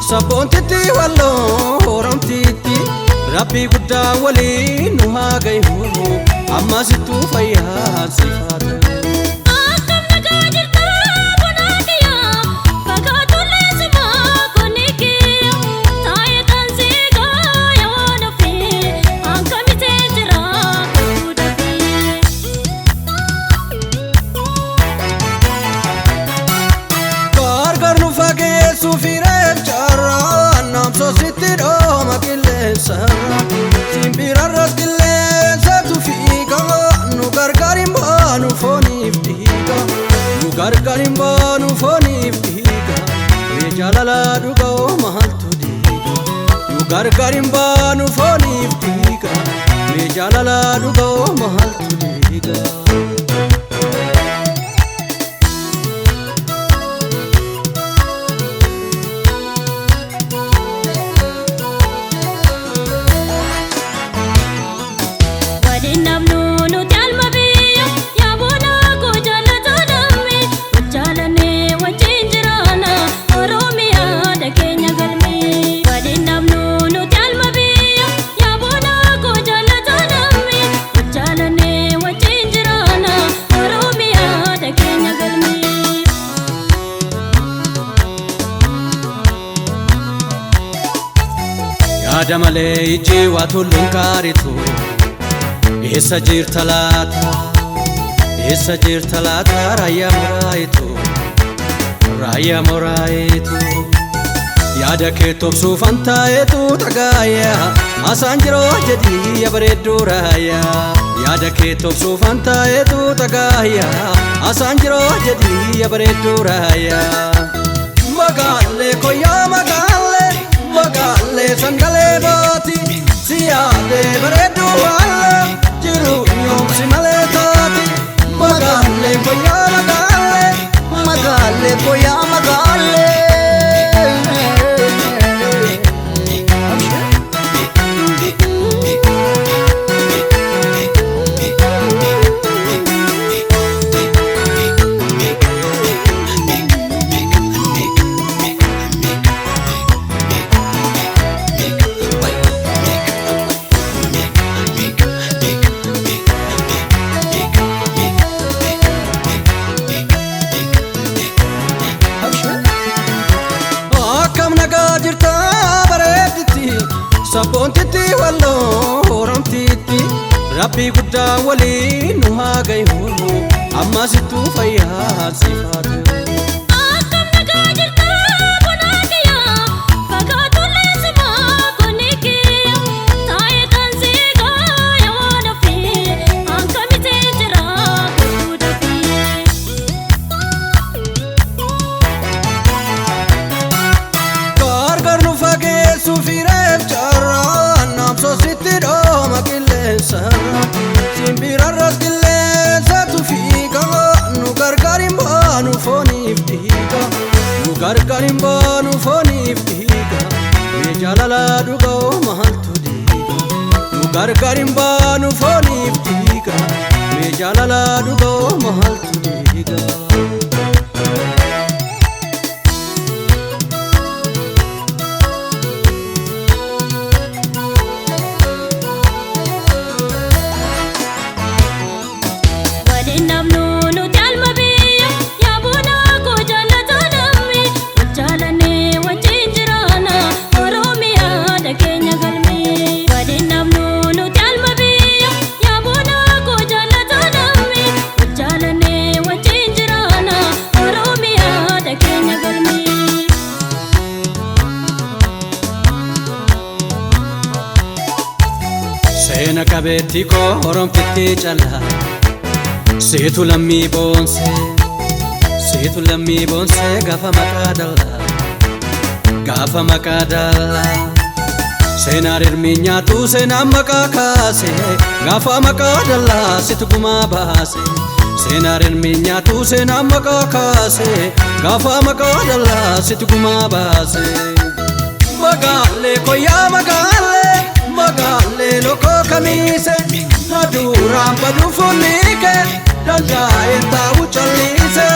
Sabboontitti walloo horamtitti Rabbii guddaa waliin nu haa gahu ammasittuu fayyaa sifaata. Akkam nagaa jirta bonaatiya fakkaatu leesuma konikiya taa'ee tansiigaa yoo dhufee hankamitee jira kuudhafee. Gargar nu fageessu fireef carraa namsoositti dhooma qilleensarra simbirarra qilleensatu fiiga nu gargar hin baanu fooniif dhiiga nu gargar hin baanu fooniif dhiiga mee jaalala dhugoo maaltu diiga nu gargar hin baanu fooniif dhiiga mee jaalala dhugoo maaltu diiga. Waliin namnu nuti alma biyya yaa boona koo jaalata lammii wajjaalanee wajjin jiraana Oromiyaa dhageenya galmee. Waliin namnu nuti alma biyya yaa boona koo jaalata lammii wajjaalanee wajjin jiraana Oromiyaa dhageenya galmee. Yaada malee ijji waa tulluun kaaritu eessa jirta laata? Eessa jirta laata? Raayyaa moraayitu raayyaa moraayitu yaada kee tobsuuf an taa'etu tagaaya asaan jiroo jedhii ya bareedduu raayyaa yaada kee tobsuuf an taa'etu tagaaya asaan jiroo jedhii ya bareedduu raayyaa. Magaalee koyyaa magaalee magaalee sangalee baati siyaadee bareedduu waalee jiru yoomsi malee taati magaalee koyyaa magaalee Magaalee koyaa magaalee. Akkam nagaa jirta bareedditti sabboontitti walloo horamtitti Rabbii guddaa waliin nu haa gahu ammasittuu fayyaa sifaatu. Akkam nagaa jirta bonaatiya fakkaatu leesuma konikiya taa'ee tansiigaa yoo dhufee hankamitee jira kuudhafee. Gargar nu fageessu fireef carraa namsoositti dhooma qilleensarra simbirarra qilleensatu fiiga nu gargar hin baanu fooniif dhiiga nu gargar hin baanu fooniif dhiiga mee jaalala dhugoo maaltu diiga nu gargar hin baanu fooniif dhiiga mee jaalala dhugoo maaltu diiga. Waliin namnu nuti alma biyya yaa boona koo jaalata lammii wajjaalanee wajjin jiraana Oromiyaa dhageenya galmee. Waliin namnu nuti alma biyya yaa boona koo jaalata lammii wajjaalanee wajjin jiraana Oromiyaa dhageenya galmee. Seena qabeetti koo oromtitti callaa seetu lammii boonsee seetu lammii boonsee gaafa maqaa dallaa gaafa maqaa dallaa seenaan hirmii nyaatu seenaan maqaa kaase gaafa maqaa dallaa situ gumaa baase seenaan hirmii nyaatu seenaan maqaa kaase gaafa maqaa dallaa situ gumaa baase. Magaalee koyyaa magaalee magaalee lokoo kamiise na duraan badu fuulli kee danda'een taa'u calliise.